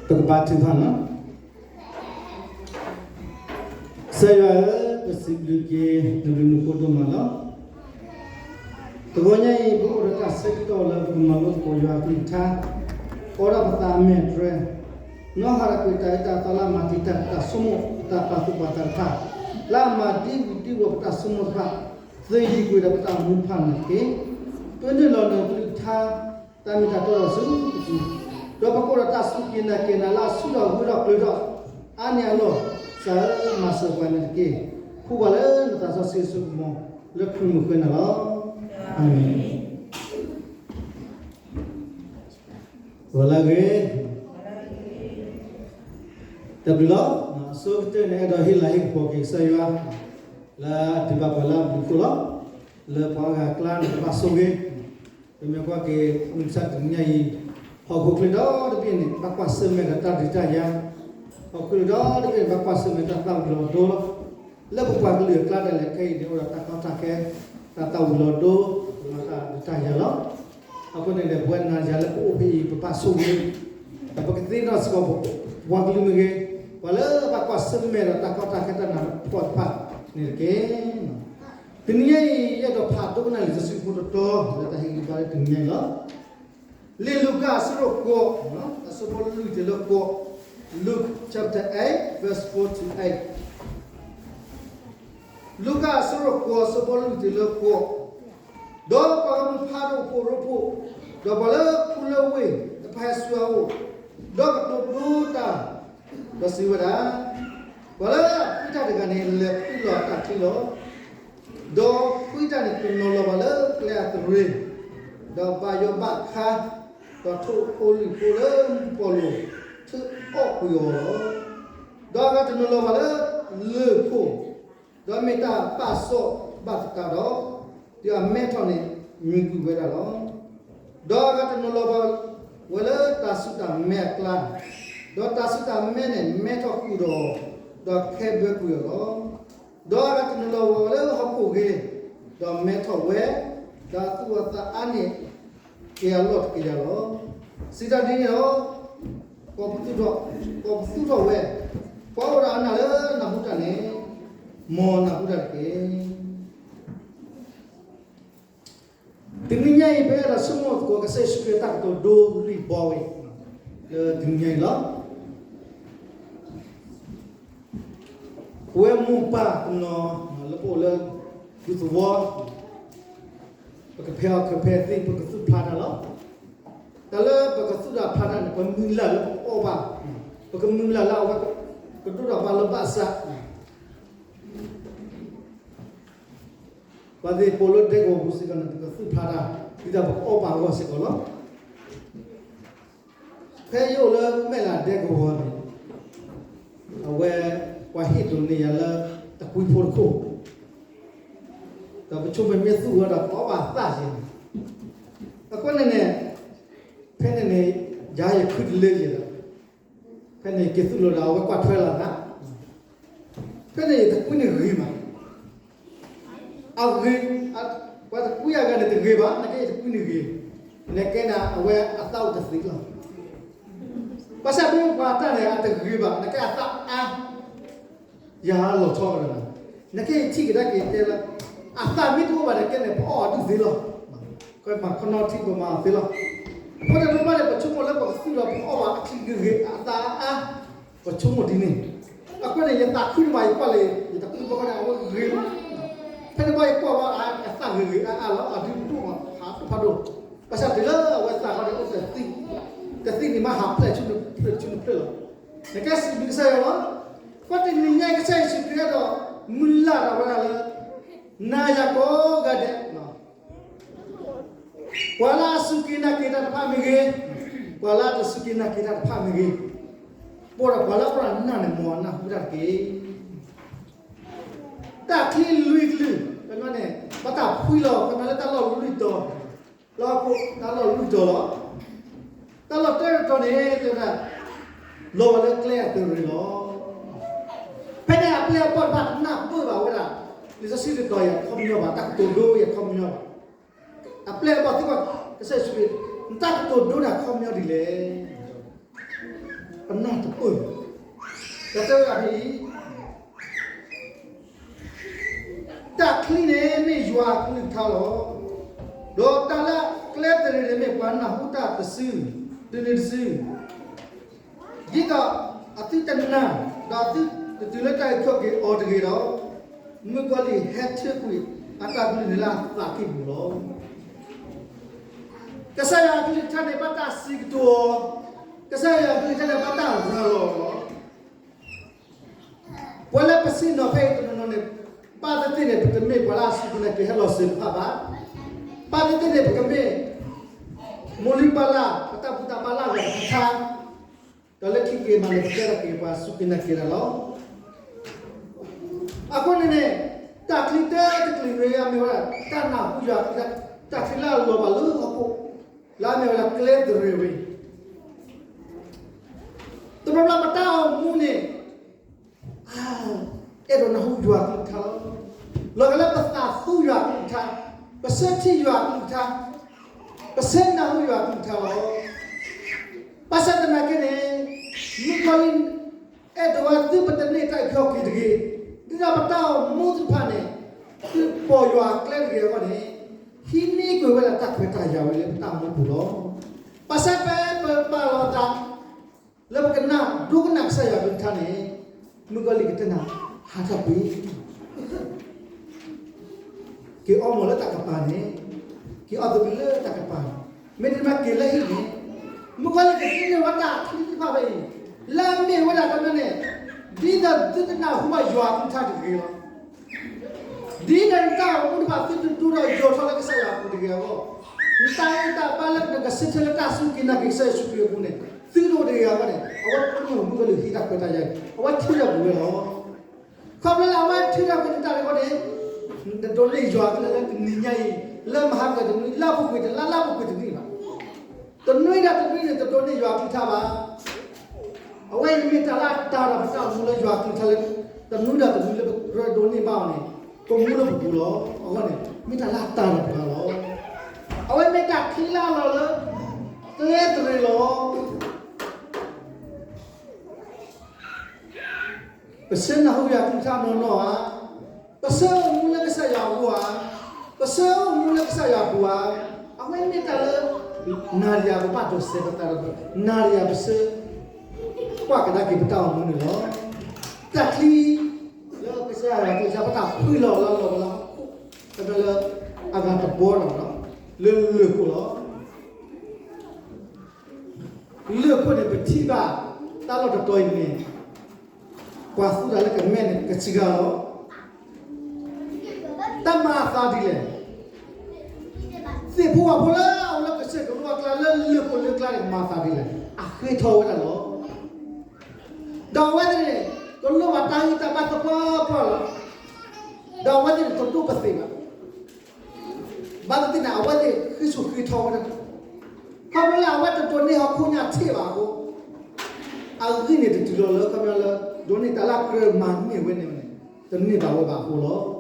ပကဘါထုကဖၣ်လီၤ. ကစၢ်ယွၤဧၢ, ပစံးဘျုးက့ၤနဘျုးနဖှိၣ်ဒိၣ်မးလီၤ. တဂီၤညါအံၤ ပအိၣ်ဒီးတၢ်ဆၢကတီၢ်လၢပကမၤလိသကိးယွၤအကလုၢ်ကထါ, အီဒီးပသးအမဲာ်တြဲၤ, နီၣ်ဟးဒီးကွံာ်တၢ်အၢတၢ်သီလၢအမၤတံာ်တာ်ပတၢ်ဆိကမိၣ် ပတၢ်ပာ်သူၣ်ပာ်သးတဖၣ်, လၢအမၤဒံဝံၤဒံဝီၤပတၢ်ဆိကမိၣ်တဖၣ်, သုးယံၤကွံာ်ဒီးပတၢ်မူဖးန့ၣ်တက့ၢ်. ပနုာ်လီၤနကလုၢ်ကထါ တၢ်မ့ၢ်တၢ်တီဒီးဆူပူၤ, ဒီးပကအိၣ်ဒီးတၢ်စူၢ်က့ၤနာ်က့ၤနၤလၢအဆူၣ်ထီၣ်ဂၢၢ်ထီၣ်ကျၢၤထီၣ်အါန့ၢ်အလီၢ်, ကစၢ်ဧၢ, မၤစၢၤပှၤန့ၣ်တက့ၢ်. ဃုပှၤလၢနသးစီဆှံအစိကမီၤ လၢခရံာ်မုၢ်ဃၢန့ၣ်လီၤ. အၤမ့ၣ်. ဂီၤလၢအဂ့ၤ, တၢ်ဘျုးလီၤ. အဆိကတၢၢ်န့ၣ် အဲၣ်ဒိးဟ့ၣ်လၤဟ့ၣ်ကပီၤက့ၤကစၢ်ယွၤ လၢအဒုးဘၣ်ပှၤလၢအဘျုးအဖှိၣ်လီၤ. လၢပှၤအါဂၤအကျါန့ၣ် ကဘၣ်ဆိၣ်ဂ့ၤ, ပမ့ၢ်ကွၢ်က့ၤ မုၢ်မဆါတနံၤညါအံၤ, ဟီၣ်ခိၣ်ချၢဒီတဘ့ၣ်န့ၣ် ဘၣ်ကွၢ်ဆၢၣ်မဲာ်ဒီးတၢ်ဒုးတၢ်ယၤ, ဟီၣ်ခိၣ်ချၢဒီတဘ့ၣ်န့ၣ် ဘၣ်ကွၢ်ဆၢၣ်မဲာ်တၢ်သၣ်ဝံၤလီၤဒိလီၤ. လၢပပှၤကလုာ်အကျါဒၣ်လဲာ်ခဲအံၤန့ၣ် အိၣ်ဒီးတၢ်ကီတၢ်ခဲ, တၢ်သၣ်ဝံၤလီၤဒိ, တၢ်ဒုးတၢ်ယၤလီၤ. အဃိန့ၣ်ဒီး ပဝဲနၤယၤလၢပအိၣ်ဖဲအံၤ ပဘၣ်ဆိၣ်ဂ့ၤ, ဒီးပကသ့ၣ်နီၣ်စ့ၢ်ကီး ပပှၤကလုာ်မ့ၢ်ဂ့ၤ, ပှၤလၢဘၣ်ကွၢ်ဆၢၣ်မဲာ်ဒီးတၢ်ကီတၢ်ခဲတၢ်နးတၢ်ဖှီၣ်တဖၣ်န့ၣ်တက့ၢ်. တနံၤညါအံၤ ယအဲၣ်ဒိးဖးဒိကနၣ်လံာ်စီဆှံဖိတတီၤ လၢတၢ်ဟ့ၣ်ဂံၢ်ဘါလၢတနံၤညါအံၤလီၤ. လံာ်လူၤကၣ်အဆၢဒိၣ်ဃိး, အဆၢဖိလွံၢ်တုၤလၢဃိး, Luke chapter eight, verse four to eight. လူၤကၣ်အဆၢဒိၣ်ဃိး အဆၢဖိလွံၢ်တုၤလၢဃိး, ဒီးပှၤဂီၢ်မုၢ်ဖးဒိၣ်ဖိရိဖှိၣ်, ဒီးပှၤလၢခူလၢဝ့ၢ်တဖၣ်ဟဲဆူအအိၣ်, ဒီးကတိၤဒိတၢ်, ဒီးစံးဝဲဒၣ်, ပှၤလၢအဖှံတၢ်တဂၤန့ၣ် လဲၤဖှံလီၤအတၢ်ချံလီၤ. ဒီးဖှံတၢ်န့ၣ်တနီၤလီၤဘၣ်လၢကျဲအသရ့ၤ, ဒီးဘၣ်ယိးဘၣ်ခါ, ဒီးထိၣ်အိလံၣ်ဖိလၢမူကပီၤလိၤ, ထုးအီၣ်ကွံာ်အီၤလီၤ. ဒီးအဂၤတနီၤလီၤဘၣ်လၢလၢၢ်ခိၣ်, ဒီးမ့ၢ်တၢ်ဘၣ်စီၣ်ဘၣ်သတးဒီး, ဒီးအမဲထီၣ်န့ၣ်မံၤကွံာ်ဝဲဒၣ်လီၤ. ဒီးအဂၤတနီၤလီၤဘၣ်ဝဲလၢတၢ်ဆူၣ်တၢ်မဲအကျါ, ဒီးတၢ်ဆူၣ်တၢ်မဲန့ၣ် မဲထီၣ်ဃုာ်ဒီး, ဒီးခဲဘၢကွံာ်အီၤလီၤ. ဒီးအဂၤတနီၤလီၤဘၣ်ဝဲလၢဟီၣ်ခိၣ်ဂ့ၤ, ဒီးမဲထီၣ်ဝဲ, ဒီးအသူၣ်အသးအါန့ၢ်က့ၤအလီၢ်တကယၤလီၤ. စံးတၢ်ဒ်န့ၣ်ဒီး, ကိးပသူထီၣ်, ကိးပသူထီၣ်ဝဲ, ပှၤအိၣ်ဒီးအနၢ်လၢအနၢ်ဟူတၢ်န့ၣ်, မ်အနၢ်ဟူတၢ်တက့ၢ်. တနံၤညါအံၤ ပအဲၣ်ဒိးဆိကမိၣ်သကိးကစၢ်ယ့ၣ်ၡူးခရံာ်အတၢ်ကတိၤဒိလွံၢ်ဘီဝဲ, လၢတနံၤညါအံၤလီၤ. ပဝဲမိၢ်ပၢ်တနီၤလၢပအိၣ်လၢဒူသဝီ, ပကဖဲးအီၣ်ကဖဲးသံ ပကသူၣ်ဖျါတၢ်လီၤ. တၢ်လၢပကသူၣ်တၢ်ဖျါတၢ်န့ၣ် ပမုၢ်လၢ်လၢပကအီၣ်ဘၣ်, ပကမုၢ်လၢ်လၢအဝဲကဒိၣ်ထီၣ်ဘၣ်လၢဘၣ်ဆၣ် ပှၤသ့ၣ်ပိာ်လၢဒဲကဝီၤပူၤစ့ၢ်ကီးန့ၣ် ပကသူၣ်ဖျါတၢ်, ဒ်သိးပကအီၣ်ဘၣ်အဂီၢ်စ့ၢ်ကီးလီၤ. ဖဲယအိၣ်လၢမဲၢ်လးဒဲကဝီၤန့ၣ်, အဝဲ ပှၤဟ့ၣ်ဒိးန့ၢ်ယၤလၢတကွံဖိတခိၣ်, ဒီးပဆိကမိၣ်မ့ၢ်သူၣ်ဝဲဒီးကအီၣ်ဘၣ်အသၣ်ယဲၢ်န့ၣ်, အဃိန့ၣ်န့ၣ်, ဖဲန့ၣ်န့ၣ်, ယၤယခုတလၢယဲၢ်ဒီး, ဖဲန့ၣ်က့ၤသူၣ်လီၤဒီးအဝဲကွၢ်ထွဲလီၤသး, ဖဲန့ၣ်ယတကွံန့ၣ်ဂ့ၤဘၣ် အဂ့ၤ, ပှၤတကွံအဂၤန့ၣ်တဂ့ၤဘၣ်, နကဲယတကွံန့ၣ်ဂ့ၤ, နကဲန့ၣ်အဝဲအသၣ်အိၣ်တသ့လီၤ. ဘၣ်ဆၣ်ဖဲပှၤတၢ်န့ၣ် အတဂ့ၤဘၣ်, နကဲအသၣ်အါ, ယၤလီၤဆီဒီး, နကဲယထံၣ်ကဒါက့ၤတဲလၢ, အသၣ်မ့ၢ်တအိၣ်ဘၣ်နကဲန့ၣ် ပအီၣ်အဒုၣ်သ့လီၤ. ပမၤခီနီထံပမၤအီၤသ့လီၤ. အဃိန့ၣ်တဘျီဘၣ်န့ၣ် ပဆိကမိၣ်လၢပကသူၣ်ဒီးပကအီၣ်ဘၣ်အချံဂ့ၤဂ့ၤအသၣ်အါ, ပဆိကမိၣ်ဒ်န့ၣ်, အဃိန့ၣ် ယသးခုတဘၣ် ယကွၢ်လၢ ယတကွံဘၣ်ဃီန့ၣ် အဝဲဂ့ၤ, ဖဲန့ၣ်ဘၣ်ယကွၢ်ဘၣ်အသၣ်ဂ့ၤဂ့ၤအါအါလီၤ, အဒုးဒိၣ်မးဟးဖးဒိၣ်, ဘၣ်ဆၣ်တုၤလၢအဝဲသးခီန့ၣ်အိၣ်တသ့, တသ့န့ၣ်မ့ၢ်ဟးဖျဲၣ်ဆူနဖျၢၣ်ဆူနဖျၢၣ်လီၤ. နကဲစံးဘျုးကစၢ်ယွၤလီၤ. ကွၢ်တနံၤညါကစၢ်ယ့ၣ်ၡူးခရံာ်အဲၣ်ဒိး, မုၢ်လၢ်ဒီးဝဲဒၣ်လၢ, နၤယၤကိးဂၤဒဲး ပှၤလၢအစူၢ်က့ၤနာ်က့ၤတၢ်တဖၣ်မ့ၢ်ဂ့ၤ, ပှၤလၢအတစူၢ်က့ၤနာ်က့ၤတၢ်တဖၣ်မ့ၢ်ဂ့ၤ, ပှၤဒီးပှၤလၢအအိၣ်ဒီးနၢ်န့ၣ် မ်အနၢ်ဟူတၢ်တက့ၢ်. တၢ်ချံလွံၢ်ကလုာ်, န့ၣ်, ဘၣ်တၢ်ဖှံလီၤ ကမၤလၢတၢ်လီၢ်လွံၢ်တီၤ, လၢဟီၣ်ခိၣ်တၢ်လီၢ်လွံၢ်တီၤလီၤ. တၢ်လီၢ်တၢတတီၤန့ၣ် တဲဝဲဒၣ်, လီၤဝဲလၢကျဲအသရ့ၤလီၤ. ဖဲန့ၣ်အပျဲၢ်အဘီၣ်တဖၣ်တနၢ်ပၢၢ်ဘၣ်ဝဲဒၣ်, လံာ်စီဆှံတတီၤအံၤအခီပညီဘၣ်, တၢ်ကတိၤဒိအံၤအခီပညီဘၣ်. အပျဲၢ်အဘီၣ်သံကွၢ်ကစၢ်ယ့ၣ်ၡူးခရံာ်, နတၢ်ကတိၤဒိန့ၣ်အခီပညီဒ်လဲၣ်. ပနၢ်တပၢၢ်, တၢ်တဲဝဲဒၣ်ဖဲအံၤ, တၢ်ချံန့ၣ်မ့ၢ်ယွၤအကလုၢ်ကထါလီၤ. ဒီးတၢ်လၢကျဲသရ့ၤန့ၣ်မ့ၢ်ပှၤနၢ်ဟူတၢ်တစု, တနုၤတစု, ဒ်သိးအသုတနာ်, ဒီးအသုတတုၤလၢတၢ်အုၣ်က့ၤခီၣ်က့ၤအီၤတဂ့ၤဒီး, မုၣ်ကီၤလံၢ်ဟဲထၢကွံာ်အတၢ်ကလုၢ်န့ၣ်လၢအသးကံၢ်ပူၤလီၤ. ကစၢ်ယွၤအကလုၢ်ကထါန့ၣ် ဘၣ်တၢ်စံးကတိၤအီၤ, ကစၢ်ယွၤအကလုၢ်ကထါန့ၣ် ဘၣ်တၢ်ရၤလီၤအီၤလီၤ. ပှၤလၢပဆ့ၣ်နီၤဖဲအံၤတနီၤနီၤန့ၣ်, ဘၣ်သ့ၣ်သ့ၣ်န့ၣ် ပတမ့ၢ်ပှၤလၢအစူၢ်က့ၤနာ်က့ၤဟဲလီၤစၢၤတဖၣ်ဘၣ်. ဘၣ်သ့ၣ်သ့ၣ်န့ၣ် ပကမ့ၢ် မိၢ်လုၢ်ပၢ်လၢ်, ပတၢ်ဘူၣ်တၢ်ဘါလၢအဂၤတခါ, ဒီးလၢခံက့ၤမးန့ၣ် ပကဲထီၣ်က့ၤပှၤစူၢ်က့ၤနာ်က့ၤတၢ်လီၤ. အဃိန့ၣ်န့ၣ်, တၢ်ချံတၢတကလုာ်ဝဲအမ့ၢ်ဝဲဒၣ် တၢ်နၢ်ဟူယွၤအကလုၢ်ကထါ, တၢ်ချံလၢအလီၤဘၣ်လၢဟီၣ်ခိၣ်, လၢအမ့ၢ်ဝဲဒၣ်ကျဲသရ့ၤဝဲအံၤ, တဘျီဘျီပတၢ်အိၣ်မူန့ၣ် အဲၣ်ဒိးနၢ်ဟူယွၤအကလုၢ်ကထါလီၤ. လီၤဂာ်လၢပသးသူယွၤအကလုၢ်ကထါ, ပဆၢထံၣ်ယွၤအကလုၢ်ကထါ, ပဆၢနၢ်ဟူယွၤအကလုၢ်ကထါလီၤ. ဘၣ်ဆၣ်သနာ်က့န့ၣ်, မုၣ်ကီၤလံၢ် အဲၣ်ဒိးဝဲသုပတန့ၢ်တၢ်အုၣ်က့ၤခီၣ်က့ၤတဂ့ၤ, ဒ်သိးပတၢ်အိၣ်မူသ့ၣ်တဖၣ်န့ၣ်, သုပိာ်ယွၤအကျဲတဂ့ၤအဂီၢ်န့ၣ်, ဟံးန့ၢ်ကွံာ်ဝဲဒၣ်တၢ်ခွဲးတၢ်ယာ်ဝဲလၢပတၢ်အိၣ်မူပူၤလီၤ. ဘၣ်ဆၣ်ဖဲပပာ်လီၤသး လၢပကနၣ်ဒိကနၣ်ကစၢ်ယွၤအကလုၢ်ကထါန့ၣ်, မုၣ်ကီၤလံၢ်ကတဲနၤ, ဟးထီၣ်ကွံာ်, က့ၤအီမိာ်လၢတၢ်ကပၤန့ၣ်, က့ၤအီသဘံၣ်လၢတၢ်ကပၤ, မ့တမ့ၢ်က့ၤလၢဟံၣ်န့ၣ်, မုၣ်ကီၤလံၢ်ကသ့န့ၢ်ဝဲတၢ်ချံတဖၣ်ဖဲအံၤ, လၢအမ့ၢ်ဝဲဒၣ်တမံၤန့ၣ်, ဒ်သိးသုတနၢ်ဟူဘၣ်ယွၤအကလုၢ်ကထါတဂ့ၤလီၤ. ဒ်နတၢ်အိၣ်မူတဖၣ်သုတဒိၣ်ထီၣ်ယိာ်ထီၣ်လၢကစၢ်ယွၤအပူၤတဂ့ၤအဂီၢ်, နတၢ်အ့ၣ်တၢ်ပၢ်လၢနကဆၢထၢၣ်လၢတၢ်စူၢ်က့ၤနာ်က့ၤကစၢ်ယ့ၣ်ၡူးခရံာ်အပူၤန့ၣ်, သုတအိၣ်တဂ့ၤအဂီၢ်န့ၣ်, အဝဲပှၤမုၣ်ကလုၢ်ဟံးတၢ်ခွဲးတၢ်ယာ်, အဝဲထုးထီၣ်ကွံာ်ဝဲလီၤ. ခီဖျိလၢအဝဲထုးထီၣ်ကွံာ်နတၢ်န့ၣ်အဂီၢ်န့ၣ်, နဒိးန့ၢ်ယွၤအကလုၢ်လၢတနံၤညါအံၤ, လၢမဟါကတနွံ, လၢအပူၤကွံာ်တလါ, လၢအပူၤကွံာ်တနံၣ်ဘၣ်. တနွံဒီးတနွံန့ၣ် တဒိးန့ၢ်ယွၤအကလုၢ်ကထါဘၣ်. အဝဲအံၤမ့ၢ်တၢ်လၢအတၢ်ဒီးပတၢ်အိၣ်မူလၢယွၤအကလုၢ်ကထါလၢ, တနွံဒီးတနွံလၢပကဒိးန့ၢ်ဘၣ်အီၤန့ၣ်, ကမူလၢပပူၤလီၤ. အဂီၢ်န့ၣ်, မ့ၢ်တၢ်လၢအတၢ်ဒီးပှၤလီၤ. အဝဲမ့ၢ်တၢ်ချံလၢအလီၤလၢ ကျဲသရ့ၤလီၤ. ပဆၢနၢ်ဟူယွၤအကလုၢ်ကထါနီၢ်နီၢ်ဧါ, ပဆၢအိၣ်မူလၢကစၢ်ယွၤအဂီၢ်ဧါ, ပဆၢအိၣ်မူလၢကစၢ်ယွၤအပူၤဧါ, အဝဲမ့ၢ်တၢ်လၢ နၤဒီးယၤပဘၣ်ဒိးစဲးပသးဒီး, နၤဒီးယၤပဆၢ ကွၢ်ကဒါက့ၤပတၢ်အိၣ်မူန့ၣ်လီၤ. တၢ်ချံ လၢကစၢ်ယွၤအကလုၢ်ကထါ ပတၢ်ဖှံလီၤလၢလီၤလီၤ, လၢအဂၤတဘီလီၤ, လၢလၢၢ်ခိၣ်လီၤ. လၢၢ်ခိၣ်န့ၣ် ပထံၣ်ဘၣ်တၢ်လီၢ်တတီၤအံၤန့ၣ်, ပှၤသူတၢ်လၢကမဲန့ၣ် ကဆံးဂၤလီၤ. တၢ်မၤအသးဒ်လဲၣ်. သ့ၣ်ဖိဝၣ်ဖိလၢအအိၣ်လၢကစၢၢ်ကလိအကျါ လၢလၢၢ်ခိၣ်လၢကျါန့ၣ် မၤအသးဒ်လဲၣ်. အဃ့ထီဝဲဒၣ်လီၤ. ဒီးအဝဲသ့ၣ်န့ၣ် ကလိၣ်ဘၣ်တၢ်ဂံၢ်တၢ်ဘါသပှၢ်ပှၢ်လီၤ. ဒီးအဝဲသ့ၣ်န့ၣ် တဒိၣ်ပသ့ၣ်ဘၣ်. ဘၣ်သ့ၣ်သ့ၣ်န့ၣ် အဝဲသ့ၣ်ဃ့ၢ်ဆူၣ်ဃ့ၢ်ထီဝဲဒၣ်, ခီဖျိလၢအဝဲတဒိးန့ၢ်ဟီၣ်ခိၣ်ညါထံၣ်ဘၣ်အဃိ, အဂံၢ်န့ၣ်တတုၤလီၤလၢ ခီဖျိလၢ ဒိးန့ၢ်တၢ်လၢအကြၢးမၤန့ၢ်ဝဲန့ၣ်န့ၣ်, တန့ၢ်ဘၣ်ဝဲဘၣ်အဃိလီၤ.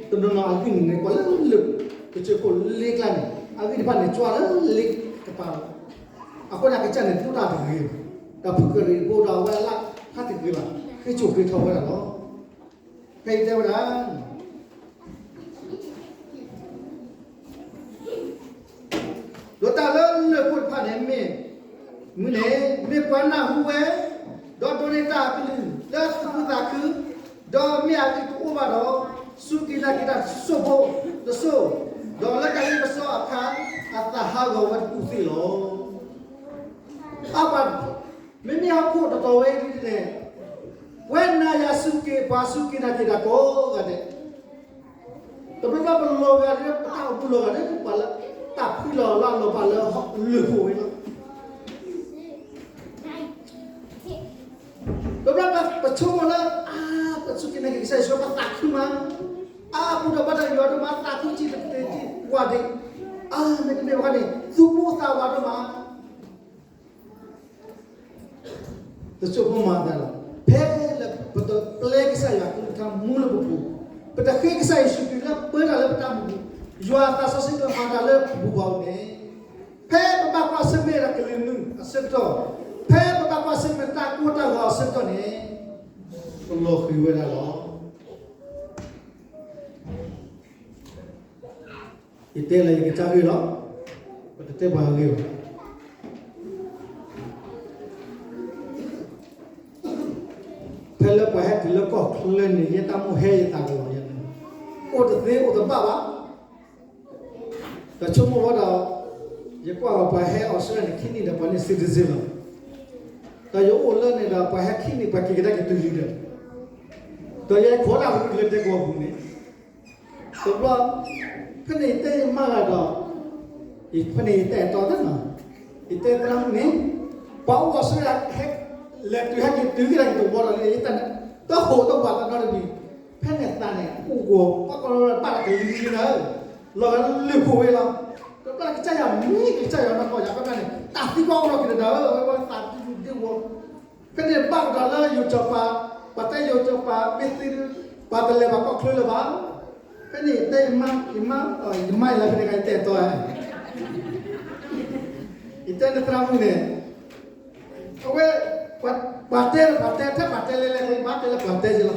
တနီၤနီၤအဂံၢ်န့ၣ်န့ၣ် ကွၢ်လၢလၢၢ်ကစၢၢ်ခိၣ်လ့ကျါန့ၣ်, အဂံၢ်တဖၣ်န့ၣ် ကွၢ်လၢလ့ကပၤလီၤ. အဃိန့ၣ် အကစၢ်န့ၣ် ဒိၣ်တၢ်တဂ့ၤဘၣ်, ဒီးဖုကရံၣ်ဘိဒီးအဝဲအလၢ်ဖးတဂ့ၤဘၣ်, ဃ့ၢ်ဆူၣ်ဃ့ၢ်ထီဝဲဒၣ်လီၤ. ဖဲအံၤတဲဝဲဒၣ် ဒီးတၢ်လၢလၢၢ်ခိၣ်တဖၣ်န့ၣ်မ့ၢ်, မုၢ်န့ၣ် မ့ၢ်ပှၤနၢ်ဟူဝဲ, ဒီးဒိးန့ၢ်တၢ်အကလုၢ်လၢသူၣ်ခုသးခု, ဒီးမ့ၢ်အဂံၢ်တအိၣ်ဘၣ်ဒီး, စူၢ်က့ၤနာ်က့ၤတၢ်တစိၢ်ဖိတစိၢ်, ဒီးလၢတၢ်လ့ပစီအခါ, အသးဟးဂီၤဝဲတကူၣ်သ့လီၤ. အပှၤ, မ့မ့ၢ်ဟီၣ်ခိၣ်တတီၤဝဲအံၤဒ်န့ၣ်, ပှၤနၤယၤစူၢ်က့ၤပှၤစူၢ်က့ၤနာ်က့ၤတၢ်ကိးဂၤဒဲး, တဘျီဘျီပလီၤဂာ်ဒ်ပတၢ်အိၣ်မူလီၤဂာ်ဒ်ပှၤလၢတၢ်ဖှံလီၤလၢအလီၤဘၣ်လၢလၢၢ်ခိၣ်ဝဲလီၤ. တဘျီဘျီပဆိကမိၣ်လၢ အါ ပစူၢ်က့ၤနာ်က့ၤကစၢ်ယ့ၣ်ၡူး ပသးခုမး, အါ ပူၤဒိၣ်ဘၣ်တၢ်ယွၤဒိၣ်မး သးခုစံးတသ့တံၢ်ဝဲဒၣ်, အါ မ့တမ့ၢ်ဘၣ်န့ၣ် သူၣ်ပိၢ်သးဝးဒိၣ်မး တစိၢ်ဖိမၤသးလီၤ. ဖဲလၢပတပျဲကစၢ်ယွၤအကလုၢ်ကထါမူလၢပပူၤ, ပတဃ့ကစၢ်ယ့ၣ်ၡူးခရံာ်လၢပၢတၢ်လၢပတၢ်မူပူၤ, ယွၤအသးစီဆှံကမၤတၢ်လၢပပူၤဘၣ်အံၤန့ၣ်, ဖဲပဘၣ်ကွၢ်ဆၢၣ်မဲာ်တၢ်ကလုၢ်မုၢ်အဆၢကတီၢ်, ဖဲပဘၣ် အဝဲစံးမ့ၢ်တၢ်ကိၢ်တၢ်ဂီၤအဆၢကတီၢ်န့ၣ်, ပလီၤဃံၤဝဲဒၣ်လီၤ. ယတဲလၢယကစၢ်ဂ့ၢ်လီၤ, ပတတဲပှၤဂ့ၢ်ဘၣ်. ဖဲလၢပှၤဟဲတုၤလၢကီၢ်ချၢန့ၣ် ယတၢ်မိၣ်ဟဲယသးကလီၤ, အိၣ်တသ့အိၣ်တဘၣ်ဘၣ်. ဒီးဆိကမိၣ်ဝဲဒီး, ယကွၢ်ပှၤဟဲအီစထြ့လယါန့ၣ် ခံနံၣ်ဒီးပှၤန့ၢ် citizen လီၤ. ဒီးယအိၣ်လၢန့ၣ်ဒီးပှၤဟဲခံနံၣ် ပှၤက့ၤကဒါက့ၤတုၤလံဒီး, ဒီးယဲခိးတၢ်လၢဒဲကဝီၤပူၤန့ၣ်, တဘျီ, ဖဲန့ၣ်ယတဲယမါဂၤဒီး, ဖဲန့ၣ်ယတဲတီသ့ၣ်နီၤ, ယတဲသရၣ်မုၣ်န့ၣ်, ပှၤအိၣ်အီစထြ့လယါ လဲၤတုၤဟဲက့ၤတုၤကဒါက့ၤတဝီဒီးလၢယတၢ်န့ၣ်, တဟိးတဝးတနီတမံၤ, ဖဲန့ၣ်သးန့ၣ် အိၣ်ဂီၤ ပှၤကီၢ်လၢဘၣ်တကလံၤလံနၤဧၢ, လီၤဂာ်လၢလၢၢ်ခိၣ်ဝဲလီၤ. တဘျီကစၢ်ယွၤမံကစၢ်ယွၤနီၢ်ကီၢ်ယၤဖဲန့ၣ် တၢ်သံကွၢ်အိၣ်လီၤက့ၤဒီးဧၢ, အဝဲသးသံဒုးဒ့ဝီ, ဖဲန့ၣ်ဘၣ်ကဒီးလၢယိၤစီၤပၤ, ပှၤတဲယိၤစီၤပၤမ့ၢ်သံ, ပှၤတလဲၤဘၣ်ကီၢ်ချၢလၢၤဘၣ်. ဖဲန့ၣ်တဲယမါ, ယမါ, ယမါယလၢဖဲန့ၣ် ယတဲတီဧါ, ယတဲန့ၣ်သရၣ်မုၣ်န့ၣ်, အဝဲ, ပှၤတဲလၢပှၤတဲ ထဲပှၤတဲလဲၣ်လဲၣ် မ့ၢ်ဘၣ်တဲလၢပှၤတဲက့ၤလီၤ.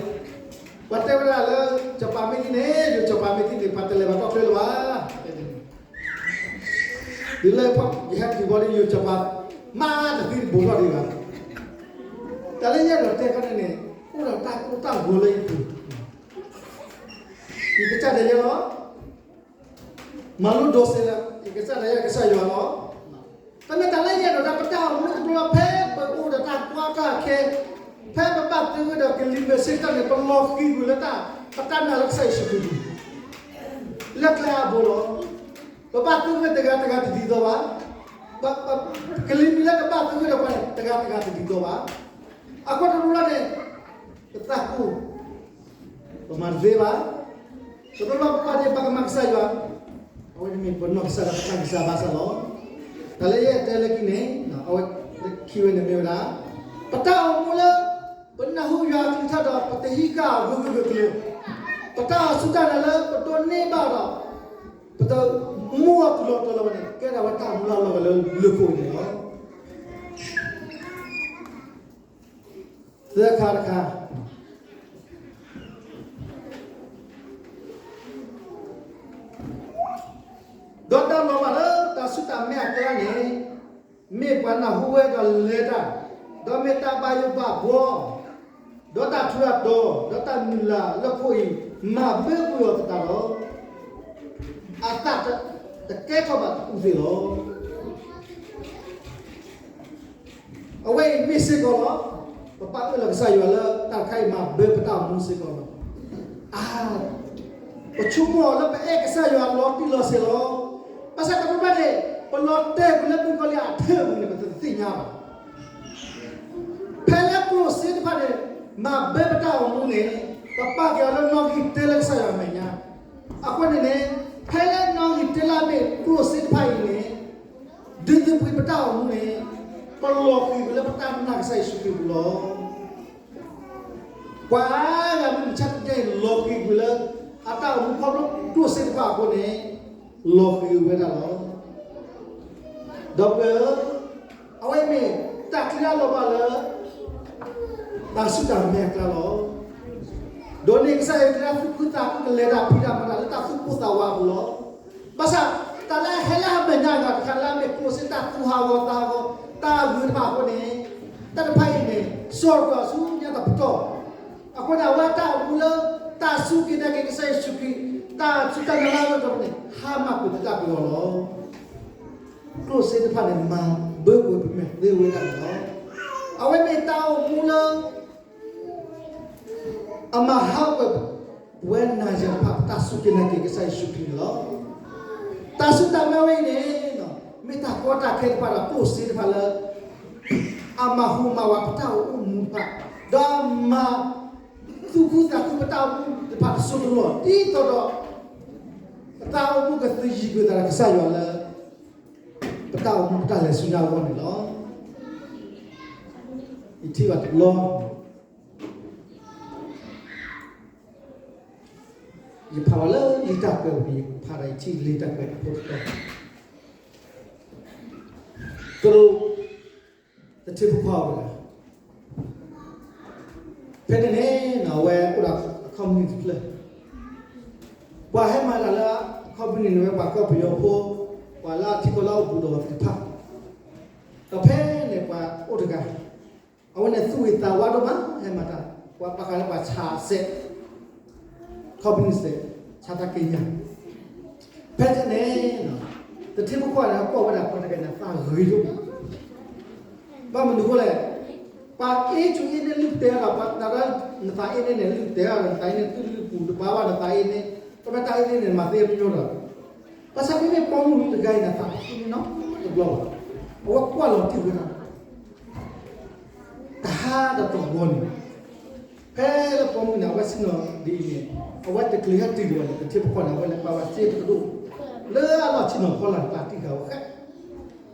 ပှၤတဲဝဲဒၣ်လၢ, စီၤပၤမ့ၢ်သံန့ၣ် ယိၤစီၤပၤမ့ၢ်သံန့ၣ် ပှၤတလဲၤဘၣ်ကီၢ်ချၢလၢၤဘၣ်. တုၤလၢယဟဲက့ၤဘီဒီး ယိၤစီၤပၤ, မၤတသံတဘူးထီၣ်ဒံးဘၣ်. တၢ်လၢယအဲၣ်ဒိးတဲခီန့ၣ်န့ၣ်, အိၣ်ဒီးတၢ်ကိၢ်တၢ်ဂီၤလၢယပူၤ, ယကစၢ်ဒၣ်ယဲလီၤ. မၤလိဒိးစဲးလၢ, ယကစၢ်ဒၣ်ယဲကစၢ်ယွၤလီၤ. တၢ်မ့ၢ်တၢ်လၢယအဲၣ်ဒိးတၢ်ပတၢ်အိၣ်မူတဘျီ ဖဲပအိၣ်ဒီးတၢ်ကီတၢ်ခဲ, ဖဲပဘၣ်သဂၢၢ်ဒီးကလံၤမ့ၢ်စ့တၢ်န့ၣ် ပလီၤဃံၤကွံာ်လၢတၢ်, ပတၢ်နာ်လၢကစၢ်ယ့ၣ်ၡူးခရံာ်ပူၤ, လၢကျဲအဘိလီၤ. ပဘၣ်သဂၢၢ်တဂၤတဂၤတဒ်သိးဘၣ်. ကလံၤမ့ၢ်လၢကဘၣ်သဂၢၢ်ဒီးပှၤန့ၣ် တဂၤတဂၤတဒ်သိးဘၣ်. အဃိတဘျီန့ၣ်, ပသးကိၢ် ပမၤတသ့ဘၣ်. တဘျီဘၣ်ပကွၢ်ဒ်ပကမၤကစၢ်ယွၤ, အဝဲန့ၣ်မ့ၢ်ပနီၢ်ကစၢ်ဒီးပတၢ်ဂံၢ်စၢ်ဘါစၢ်လီၤ. တၢ်လၢယအဲၣ်တဲလၢခံန့ၣ်, အဝဲ, ခံဝဲန့ၣ်မ့ၢ်ဝဲဒၣ်, ပတၢ်အိၣ်မူလၢ, ပနၢ်ဟူယွၤအကလုၢ်ကထါဒီး ပတဟံးဃာ်အဂ့ၤဂ့ၤကျိၤကျိၤ, ပတၢ်အိၣ်ဆူၣ်တၢ်နာ်လၢပဒိးန့ၢ်ဘၣ်ဒီး, ပတမူအီၤတုၤလီၤတီၤလီၤဘၣ်န့ၣ် ကဲဒၣ်ဝဲတၢ်အိၣ်မူလၢအလီၢ်ဂၤလၢလၢၢ်ခိၣ်အံၤန့ၣ်လီၤ. သၢခါတခါ, ဒီးတၢ်လီၤဘၣ်လၢတၢ်ဆူၣ်တၢ်မဲအကျါန့ၣ်, မ့ၢ်ပှၤနၢ်ဟူဝဲဒီးလဲၤတၢ်, ဒီးမ့ၢ်တၢ်ဘၣ်ယိၣ်ဘၣ်ဘှီ, ဒီးတၢ်ထူးတၢ်တီၤ, ဒီးတၢ်မုၢ်လၢ်လၢခိၣ်အံၤ, မၤဘၢကွံာ်အီၤသတးဒီး, အသးတကဲထီၣ်ဘၣ်တအူသ့ၣ်လီၤ. အဝဲအံၤမ့ၢ်စ့ၢ်ကီးလီၤ. ပပာ်အၢၣ်လီၤကစၢ်ယွၤလၢတၢ်တခါအံၤမၤဘၢပတၢ်အိၣ်မူစ့ၢ်ကီးလီၤ. အါ, ပဆိကမိၣ်အီၤလၢပအဲၣ်ကစၢ်ယွၤလီၤတံၢ်လီၤဆဲးလီၤ. ဘၣ်ဆၣ်တဘျီဘၣ်န့ၣ်, ပလီၤတဲာ်ကွံာ်လၢမုၣ်ကီၤလံၢ်အထၢၣ်ပူၤန့ၣ် ပတသ့ၣ်ညါဘၣ်. ဖဲလၢကျိၣ်စ့တဖၣ်န့ၣ်, မၤဘၢပတၢ်အိၣ်မူန့ၣ်, ပပာ်က့ၤအီၤလၢနီၣ်ဂံၢ်တ့လၢကစၢ်ယွၤအမဲာ်ညါ. အဃိန့ၣ်န့ၣ်, ဖဲလၢနီၣ်ဂံၢ်တ့လၢအမ့ၢ်ကျိၣ်စ့တဖၣ်အံၤန့ၣ်, ဒုးသံကွံာ်ပတၢ်အိၣ်မူန့ၣ်, ပလီၤဃံၤကွံာ်လၢပတၢ်နာ်ကစၢ်ယ့ၣ်ၡူးခရံာ်ပူၤလီၤ. ပှၤအါဂၤမ့ၢ်မုၢ်ဆါတနံၤအံၤလီၤဃံၤကွံာ်လၢ, အတၢ်အိၣ်မူခီဖျိကျိၣ်စ့တဖၣ်အဃိန့ၣ်, လီၤဃံၤဝဲဒၣ်လီၤ. ဒီပုၢ်ဝဲၢ်ဧၢ, အဝဲမ့ၢ်တၢ်ချံအလီၤဘၣ်လၢ တၢ်ဆူၣ်တၢ်မဲအကျါလီၤ. ဒ်န့ၣ်ကစၢ်ယွၤအတၢ်သူၣ်ခုသးခုကလဲၤတၢ်ဖံးတၢ်မၤတၢ်လၢတၢ်သူၣ်ကိၢ်သးဝးအပူၤလီၤ. ဘၣ်ဆၣ်, တၢ်လၢအဟဲလၢအမဲာ်ညါအဂၤတခါလၢအမ့ၢ်ကျိၣ်စ့တၢ်သူၣ်ဟးဂီၤသးဟးဂီၤ, တၢ်အဂုၤတဖၣ်အဃိန့ၣ်, တၢ်တဖၣ်အံၤန့ၣ်, စီၤပၤဆူညါတပတီၢ်, အဃိန့ၣ် အဝဲတၢ်အိၣ်မူလၢ, တၢ်စူၢ်က့ၤနာ်က့ၤကစၢ်ယ့ၣ်ၡူးခရံာ်, တၢ်စူၢ်တၢ်နာ်လၢအဂီၢ်န့ၣ်, ဟါမၢ်ကွံာ်ပတၢ်ကလီလီၤ. ကျိၣ်စ့တဖၣ်န့ၣ်မၤဘၢကွံာ်ပမဲာ်သ့ဝဲဒၣ်န့ၣ်လီၤ. အဝဲမ့ၢ်တၢ်အိၣ်မူလၢ အမၤဟးဂီၤ, ပဝဲနၤယၤတဖၣ်ပတၢ်စူၢ်က့ၤနာ်က့ၤကစၢ်ယ့ၣ်ၡူးခရံာ်န့ၣ်လီၤ. တၢ်ဆူၣ်တၢ်မဲဝဲအံၤန့ၣ်, မ့ၢ်တၢ်ကီတၢ်ခဲတဖၣ်ဒီးကျိၣ်စ့တဖၣ်လၢ အမၤဟူးမၤဝးပတၢ်အိၣ်မူတဖၣ်, ဒီးမၤသူၣ်ခုသးခုပတၢ်အိၣ်မူတဖၣ်တစိၢ်တလီၢ် ဒ်သိးဒီး ပသးအိၣ်မူကသယံၤကွံာ်သးဒီးကစၢ်ယွၤလၢ ပတၢ်အိၣ်မူပတၢ်လဲၤဆူညါအဂီၢ်န့ၣ်လီၤ. ယထံၣ်ဘၣ်တဘျီ ယဖးဘၣ်လၢလံာ်တၢ်ကွဲးပူၤန့ၣ် ယဖးဒီးယထံၣ်လံာ်တၢ်ကွဲးအဖိတတီၤ, ကရူၢ်, သထ့ဖိခွါဝဲဒၣ် ဖဲန့ၣ်န့ၣ် အဝဲအိၣ်ဒီးအခီပနံၣ်တဖျၢၣ်, ပှၤဟဲမၤတၢ်လၢအခီပနံၣ်န့ၣ်ဝဲပှၤကီၢ်ပယီၤဖိ, ပှၤလၢအထံကီၢ်လၢအအိၣ်ဘူးဒီးအီၤသ့ၣ်တဖၣ်, ဒီးဖဲန့ၣ်ပှၤအိၣ်တဂၤ, အဝဲန့ၣ်သူၣ်ဂ့ၤသးဝါဒိၣ်မး ဟဲမၤတၢ်, ပှၤဘၣ်ဃးလၢပှၤဆါစဲး ခီပနံၣ်စဲး, ဆါတၢ်က့ညါ, ဖဲန့ၣ် သထ့ဖိခွါန့ၣ်ကွၢ်ဝဲဒၣ်ပှၤတဂၤန့ၣ် သးဂ့ၤဒိၣ်မး, ဘၣ်မနုၤအဃိလဲၣ်, ပှၤအ့ၣ်ကူအ့ၣ်န့ၢ်လုၢ်ပတဲဒီး ပှၤတၢ်လၢနသးအ့ၣ်န့ၢ်န့ၣ် လုၢ်ပတဲဒီး နသးအ့ၣ်န့ၢ် သုလုၢ်ပူၤတဘၣ်ဘၣ် နသးအ့ၣ်န့ၢ်, တၢ်မ့ၢ်တၢ်အ့ၣ်န့ၢ်န့ၣ် မၤသ့မညီဒီး, ဘၣ်ဆၣ်မ့မ့ၢ်ပိာ်မုၣ်တဂၤအံၤန့ၣ် သးတသ့နီတဘျီဘၣ်, အဝဲကွၢ်လီၤတံၢ်ဝဲဒၣ် တဟါဒီးတဂီၤန့ၣ်, ဖဲလၢပိာ်မုၣ်န့ၣ် အဝဲဆ့ၣ်နီၤဒ်အံၤန့ၣ်, အဝဲတချုးဟဲတုၤဒံးဘၣ်န့ၣ် သထ့ဖိခွါန့ၣ် အဝဲလဲၤပာ်ဝဲစ့ပကဒိၣ် လၢအလီၢ်ဆ့ၣ်နီၤဖီလာ်န့ၣ် ပာ်တံၢ်ဃာ်ဝဲဃဲ,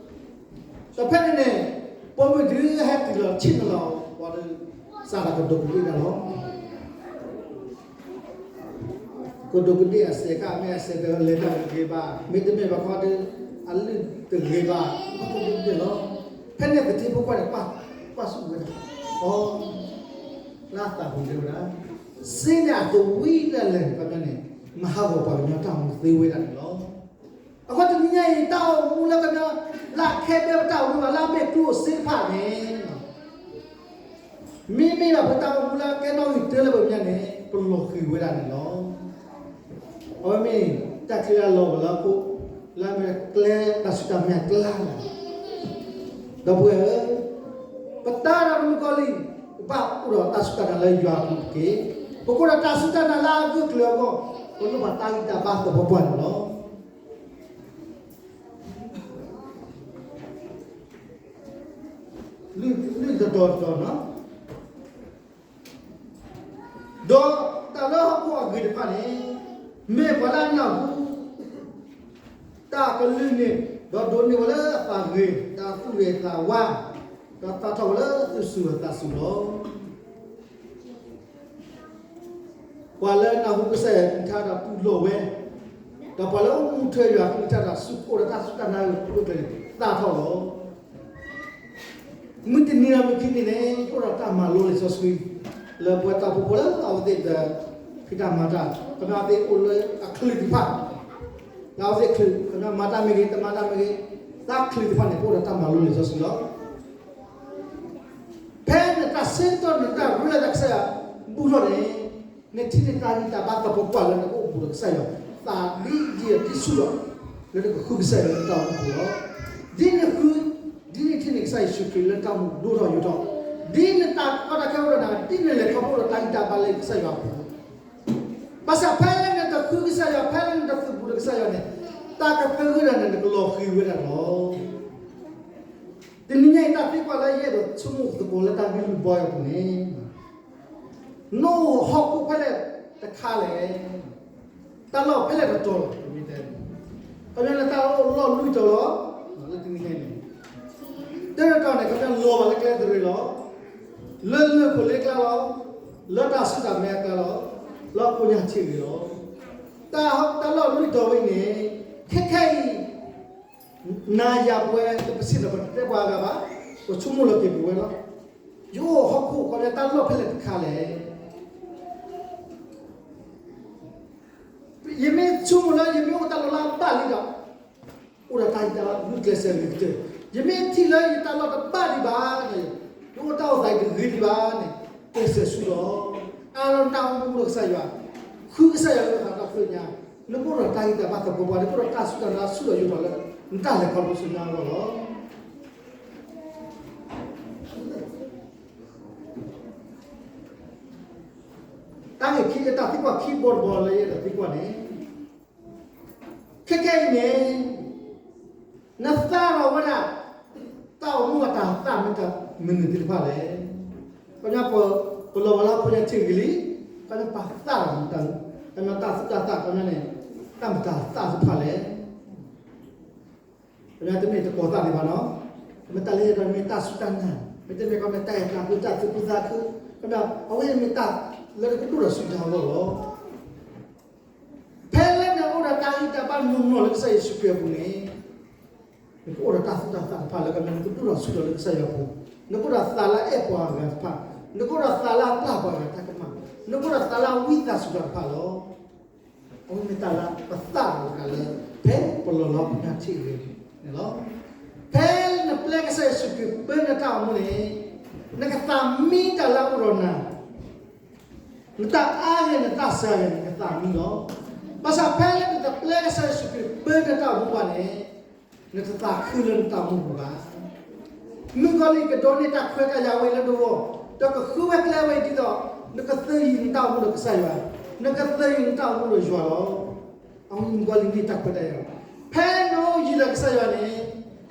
ဒီးဖဲန့ၣ်န့ၣ် ပိာ်မုၣ်ဒုးဟဲတုၤလီၤဆ့ၣ်နီၤလီၤ ပှၤဒီး စးထီၣ်ကဒိးကဒ့ၣ်တၢ်လီၤ. ကဒိးကဒ့ၣ်အစဲးခါ မ့ၢ်အစဲးတလဲၤတၢ်တဂ့ၤဘၣ်, မ့တမ့ၢ်ဘၣ်ခီဒီး အလုၢ်တဂ့ၤဘၣ်, ကဒိးကဒ့ၣ်လီၤ. ဖဲန့ၣ်သထ့ဖိခွါန့ၣ် ကွၢ်ဆူၣ်ဝဲဒၣ်, အီ, လၢအသးပူၤတဲဝဲဒၣ်, စ့န့ၣ်အသဝံတၢ်လဲၣ်န့ၣ် ခီပညီန့ၣ် မၤဟးဂီၤပှၤကညီတၢ်အိၣ်မူသ့ဝဲဒၣ်န့ၣ်လီၤ. အဃိတနံၤညါအံၤ တၢ်အိၣ်မူလၢကညီ လၢအခဲဘဲပတၢ်အိၣ်မူဘၣ် လၢအမ့ၢ်ကျိၣ်စ့တဖၣ်န့ၣ် မ့မ့ၢ်ဘၣ်ပတၢ်အိၣ်မူလၢကဲနီၣ်ဂံၢ်တၢလၢပမဲာ်ညါန့ၣ် ပလီၤဃံၤဝဲဒၣ်န့ၣ်လီၤ. အဝဲမ့ၢ်တၢ်ချံလၢအလီၤဝဲလၢအခိၣ်, လၢအမ့ၢ်ကျဲတၢ်ဆူၣ်တၢ်မဲာ်အကျါလီၤ. ဒီပုၢ်ဝဲၢ်ဧၢ, ပတၢ်ဒီးမုၣ်ကီၤလံၢ် ပဘၣ်အိၣ်ဒီးတၢ်စူၢ်တၢ်နာ်လၢယွၤအပူၤတက့ၢ်. ပကအိၣ်ဒီးတၢ်စူၢ်တၢ်နာ်လၢအဂၢၢ်ကျၢၤအဂီၢ်, ပလိၣ်ဘၣ်တၢ်ဂံၢ်တၢ်ဘါသပှၢ်ပှၢ်န့ၣ်လီၤ. လုၢ်တတီၤတတီၤနီၤ, ဒီးတၢ်လၢဟီၣ်ခိၣ်အဂ့ၤတဖၣ်န့ၣ် မ့ၢ်ပှၤလၢအနၢ်ဟူ တၢ်ကလုၢ်န့ၣ်, ဒီးဒိးန့ၢ်ဝဲလၢအသးဂ့ၤ, တၢ်သူၣ်ဂ့ၤသးဝါ, ဒီးသၣ်ထီၣ်ဝဲလၢသူၣ်စူၤသးစူၤလီၤ. ပှၤလၢအနၢ်ဟူကစၢ်ယွၤအကလုၢ်ကထါဒီးတူၢ်လိာ်ဝဲ, ဒီးပှၤလၢအအိၣ်မူထွဲယွၤအကလုၢ်ကထါဒီးစူၢ်က့ၤအိၣ်ဒီးတၢ်စူၢ်တၢ်နာ်ဂ့ၤကျဲန့ၣ် သၣ်ထီၣ်လီၤ. မုၢ်တနံၤဒီးမုၢ်ခံနံၤန့ၣ် ယအိၣ်ဒီးတၢ်မၤလိလံာ်စီဆှံ လၢပဝဲတၢ်အိၣ်ဖှိၣ်ဖိလၢအဝဲသ့ၣ်ဒီး ဖံးတၢ်မၤတၢ်, ကမၤသ့ၣ်အိၣ်လၢအချုးတဖၣ်, လၢအဝဲသ့ၣ်ချုး, ကမၤတၢ်မ့ၢ်ဂ့ၤ, တမၤတၢ်မ့ၢ်ဂ့ၤ, တၢ်ချုးတဖၣ်န့ၣ် ပအိၣ်ဒီးတၢ်မၤလိလံာ်စီဆှံလီၤ. ဖဲနတၢ်ဆၢကတီၢ်န့ၣ် တၢ်ရူလၢတၢ်ကစၢ်ယွၤ ဘူးထီၣ်န့ၣ်, နထံၣ်န့ၢ်တၢ်ဂံၢ်တၢ်ဘါသပှၢ်ပှၢ်လၢနကအိၣ်ဘူးဒီးကစၢ်ယွၤ, သးဒ်ယံာ်ဒ်ဆူၣ်လီၤ, လၢနကဃုကစၢ်ယွၤလၢနတၢ်အိၣ်မူပူၤလီၤ. ဒ်နဃု, ဒ်နထံၣ်န့ၢ်ကစၢ်ယ့ၣ်ၡူးခရံာ်လၢနတၢ်အိၣ်မူဒိၣ်ထီၣ်ယိာ်ထီၣ်, ဒ်နတၢ်ကီတၢ်ခဲအိၣ်ဒီးနၤ, ဒ်နလဲၤခီဖျိဒီးတၢ်ဂံၢ်တၢ်ဘါလၢကစၢ်ယွၤအပူၤ, ဘၣ်ဆၣ်ဖဲလၢနတဃုကစၢ်ယွၤ, ဖဲလၢနတသုးဘူးဒီးကစၢ်ယွၤန့ၣ်, တၢ်ကဖၢဂ့ၤဒၣ်န့ၣ် နကလီၤဃံၤဝဲဒၣ်လီၤ. တနံၤညါအံၤ တၢ်သံကွၢ်လၢယအဲၣ်ဒိးဆိကမိၣ်သကိးလၢတၢ်ဂ့ၢ်လုၢ်ဘီအပူၤန့ၣ်, နအိၣ်ဟီၣ်ခိၣ်ဖဲလဲၣ်တခါလဲၣ်. တၢ်လီၢ်ဖဲလဲၣ်တတီၤလီၤ, မ့ၢ်တဲ, ခီပညီန့ၣ် တၢ်အိၣ်လီၢ်လွံၢ်တီၤလီၤ, လၢတနံၤညါအံၤန့ၣ်, တၢ်တတီၤန့ၣ် ခီပညီလီၤဘၣ်လၢကျဲသရ့ၤလီၤ, လၢလၢၢ်ခိၣ်လ့ကျါလီၤ, လၢတၢ်ဆူၣ်တၢ်မဲအကျါလီၤ, လၢအဖိညၣ်ဆံးဂ့ၤလီၤ. တၢ်, တၢ်လီၢ်လွံၢ်တီၤဝဲအံၤန့ၣ်, ခဲခဲအံၤ နၤယၤပဝဲ ပစံးဒီးပတတဲပှၤဂၤဘၣ်, ပဆိကမိၣ်လီၤက့ၤပဝဲလီၤ. ယအိၣ်ဟီၣ်ခိၣ်ဃီလၢတၢ်လီၢ်ဖဲလဲၣ်တခါလဲၣ်. ယမ့ၢ်ဆိကမိၣ်လၢယမ့ၢ်အိၣ်တၢ်လီၢ်လၢအဘၣ်လံဒီး, အိၣ်ဒီးတၢ်ဂံၢ်တၢ်ဘါဂုာ်ကျဲးစၢးဂ့ၤကတၢၢ်, ယမ့ၢ်ထံၣ်လၢယတၢ်လီၢ်တဘၣ်ဒံးဘၣ်န့ၣ်, ယအိၣ်တၢ်အိၣ်သးတဂ့ၤဒံးဘၣ်န့ၣ်, ကျဲးစၢးဆူၣ်လီၤ. အါလီၤနတၢ်အိၣ်မူဒီးကစၢ်ယွၤ, ဃုကစၢ်ယွၤလၢနသးတၢ်ဖျၢၣ်ညါ, နကအိၣ်ဒီးတၢ်ဂံၢ်တၢ်ဘါသပှၢ်ပှၢ်, နကအိၣ်ဒီးတၢ်စူၢ်တၢ်နာ်ဆူၣ်လီၤယိာ်ထီၣ်လၢ နတၢ်လဲၤခီဖျိဆူညါအဂီၢ်လီၤ. တၢ်ဂ့ၢ်ခံ တၢ်သံကွၢ်ခံဘီတဘီလၢယအဲၣ်ဒိးသံကွၢ်န့ၣ်, ခဲခဲအံၤန့ၣ်, နသၣ်ထီၣ်ဝဲဒၣ် တၢ်အိၣ်မူအတၢ်သၣ်မ့ၢ်တၢ်မနုၤသ့ၣ်တဖၣ်လဲၣ်. ခီပညီ ပလီၤဝဲလၢဖိညါထံဂ့ၤလံ, ခီပညီပသၣ်ထီၣ်, ခီပညီတၢ်သူၣ်တၢ်သၣ် ခီပညီန့ၣ်, တၢ်မတၤသၣ်သ့ၣ်တဖၣ်လဲၣ်. ခီပညီတမ့ၢ်တကိးသၣ်ဒံးဘၣ်နီၤ, မ့ၢ်တၢ်လၢယအဲၣ်ဒိးမ့ၢ်တၢ်စူၢ်တၢ်နာ်, မ့တမ့ၢ်ခီပညီတၢ်အဲၣ်တၢ်ကွံ တၢ်သူၣ်ခုသးခု, ခီပညီ အဝဲန့ၣ်မ့ၢ်တၢ်လၢနကဒိၣ်ထီၣ်ဆူညါအဂီၢ်လီၤ. ဖဲလၢနအိၣ်ဒီးတၢ်ဂံၢ်တၢ်ဘါနီၢ်နီၢ်လၢကစၢ်ယ့ၣ်ၡူးခရံာ်အပူၤန့ၣ်, နကအိၣ်ဒီးတၢ်သူၣ်တၢ်သၣ်တဖၣ်လၢ ခီပညီနကဒိၣ်ထီၣ်ဆူၣ်ထီၣ်လၢကစၢ်ယွၤအပူၤ, နကအိၣ်ဒီးသးလၢအဲၣ်ပှၤဂၤတဖၣ်, နကအိၣ်ဒီးသးလၢအပျၢ်ပှၤဂၤတၢ်ကမၣ်, နကအိၣ်ဒီးသးလၢအဝံသးစူၤတၢ်တဖၣ်လီၤ. အဝဲမ့ၢ်တၢ်လၢပသးလီၤတဂၤလၢ ဖဲပလီၢ်လီၤပညၣ်ထံၣ်အဂ့ၢ်န့ၣ်လီၤ. ဖဲနပျဲကစၢ်ယ့ၣ်ၡူးခရံာ်ပၢနတၢ်အိၣ်မူန့ၣ်, နကသးမံတၢ်လၢအအိၣ်ဒီးနၤ, နတၢ်အါဂ့ၤ နတၢ်စှၤဂ့ၤ နကသးမံလီၤ. ဘၣ်ဆၣ်ဖဲလၢနတပျဲကစၢ်ယ့ၣ်ၡူးခရံာ်ပၢနတၢ်အိၣ်မူဘၣ်န့ၣ်, နတသးခုလၢနတၢ်အိၣ်မူပူၤဘၣ်. မုၣ်ကီၤလံၢ်ကဒိးန့ၢ်တၢ်ခွဲးတၢ်ယာ်ဝဲလၢနဂီၢ်, ဒီးကဃုဝဲကျဲဝဲဒ်သိး နကသယုၢ်နတၢ်အိၣ်မူဒီးကစၢ်ယွၤ, နကသယုၢ်နတၢ်အိၣ်မူဒီးယွၤလီၤ. အဝဲမုၣ်ကီၤလံၢ်န့ၢ်တၢ်ခွဲးတၢ်ယာ်, ဖဲနအိၣ်ယံၤဒီးကစၢ်ယွၤန့ၣ်,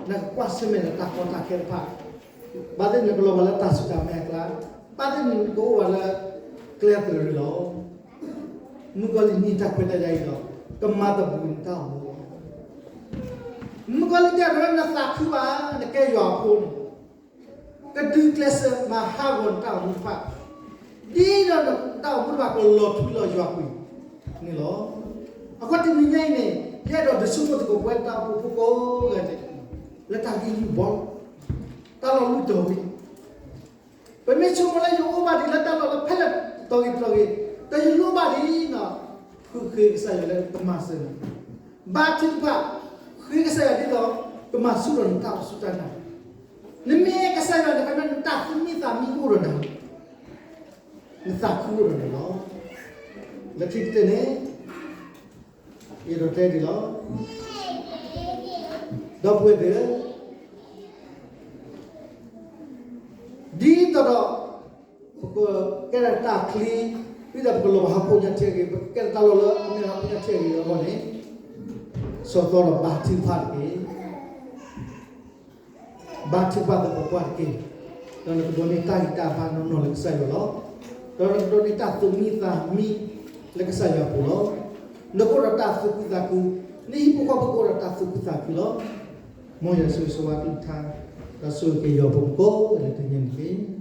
နကကွၢ်ဆၢၣ်မဲာ်ဒီးတၢ်ကီတၢ်ခဲတဖၣ်, ဘၣ်သ့ၣ်နကလီၤဘၣ်လၢတၢ်ဆူၣ်တၢ်မဲအကျါ, ဘၣ်သ့ၣ်နကအိၣ်ဘၣ်လၢကျဲသရၣ်လီၤ. မုၣ်ကီၤလံၢ်န့ၢ်တၢ်ခွဲးတၢ်ယာ်အံၤဒီး, ကမၤသဘှံးနတၢ်အိၣ်မူလီၤ. မုၣ်ကီၤလံၢ်တဲဒီး နသးခုဘၣ်, နကဲယွၤအဖိန့ၣ်, ကဒုးကျဲးစၢးမၤဟးဂီၤနတၢ်အိၣ်မူတဖၣ်, ဒ်သိးနတၢ်အိၣ်မူတဖၣ်ကလီၤထွံလီၤယွၤကွံာ်န့ၣ်လီၤ. အဃိတနံၤညါအံၤန့ၣ်, ယအဲၣ်ဒိးဒုးဆိကမိၣ်သကိးပဝဲတၢ်အိၣ်ဖှိၣ်ဖိကိးဂၤဒဲး, လၢတၢ်ဂံၢ်လုၢ်ဘီ, တၢ်လီၢ်လုၢ်တီၤဝံၤ ပမ့ၢ်ဆိကမိၣ်လၢယအိၣ်ဘၣ်ဒံးလၢတၢ်လီၢ်လၢဖဲလဲၣ်တီၤဂ့ၤတီၤဂ့ၤ, ဒီးယလိၣ်ဘၣ်ဒံးန့ၣ်, ဃုဃ့ကစၢ်ယွၤလၢကမၤစၢၤနၤ, ဘါထုကဖၣ်, ဃ့ကစၢ်ယွၤဒ်သိး ကမၤဆူၣ်ထီၣ်နတၢ်အိၣ်ဆူၣ်တၢ်နာ်, နမ့ၢ်ကစၢ်ယွၤန့ၣ် နတၢ်သးမံသးမံအိၣ်ဒီးနၤ, နသးခုအိၣ်ဒီးနၤလီၤ. လၢခံကတၢၢ်န့ၣ်, ယအဲၣ်ဒိးတဲဒ်လီၤ. ဒီပုၢ်ဝဲၢ်သ့ၣ်ဧၢ, ဒ်သိးဒီး ပကကဲထီၣ်တၢ်ချံ, ဒ်သိးပကလီၤဘၣ်ဟီၣ်ခိၣ်ညါထံအဂ့ၢ်, ပကကဲထီၣ်တၢ်လီၢ်လၢအမ့ၢ်ဟီၣ်ခိၣ်ညါထံအဂ့ၢ်အဂီၢ်န့ၣ်, ဆီၣ်သီဒီးဘါထုကဖၣ်တက့ၢ်. ဘါထုကဖၣ်သကိးပှၤတက့ၢ်. ဒီးနကဒိးန့ၢ်တၢ်ဂံၢ်တၢ်ဘါနီၢ်နီၢ်လၢကစၢ်ယွၤလီၤ. ဒီးနကဒိးန့ၢ်တၢ်သူၣ်မံသးမံလၢကစၢ်ယွၤအပူၤလီၤ. နကအိၣ်ဒီးတၢ်သူၣ်ခုသးခု, နဟံၣ်ဖိဃီဖိကအိၣ်ဒီးတၢ်သူၣ်ခုသးခုလီၤ. မ်ယွၤဆိၣ်ဂ့ၤဆိၣ်ဝါကလုၢ်ကထါ, ဒီးဆိၣ်ဂ့ၤက့ၤယွၤဖိမုၣ်ကိးဂၤဒဲးလၢတနံၤအံၤတက့ၢ်.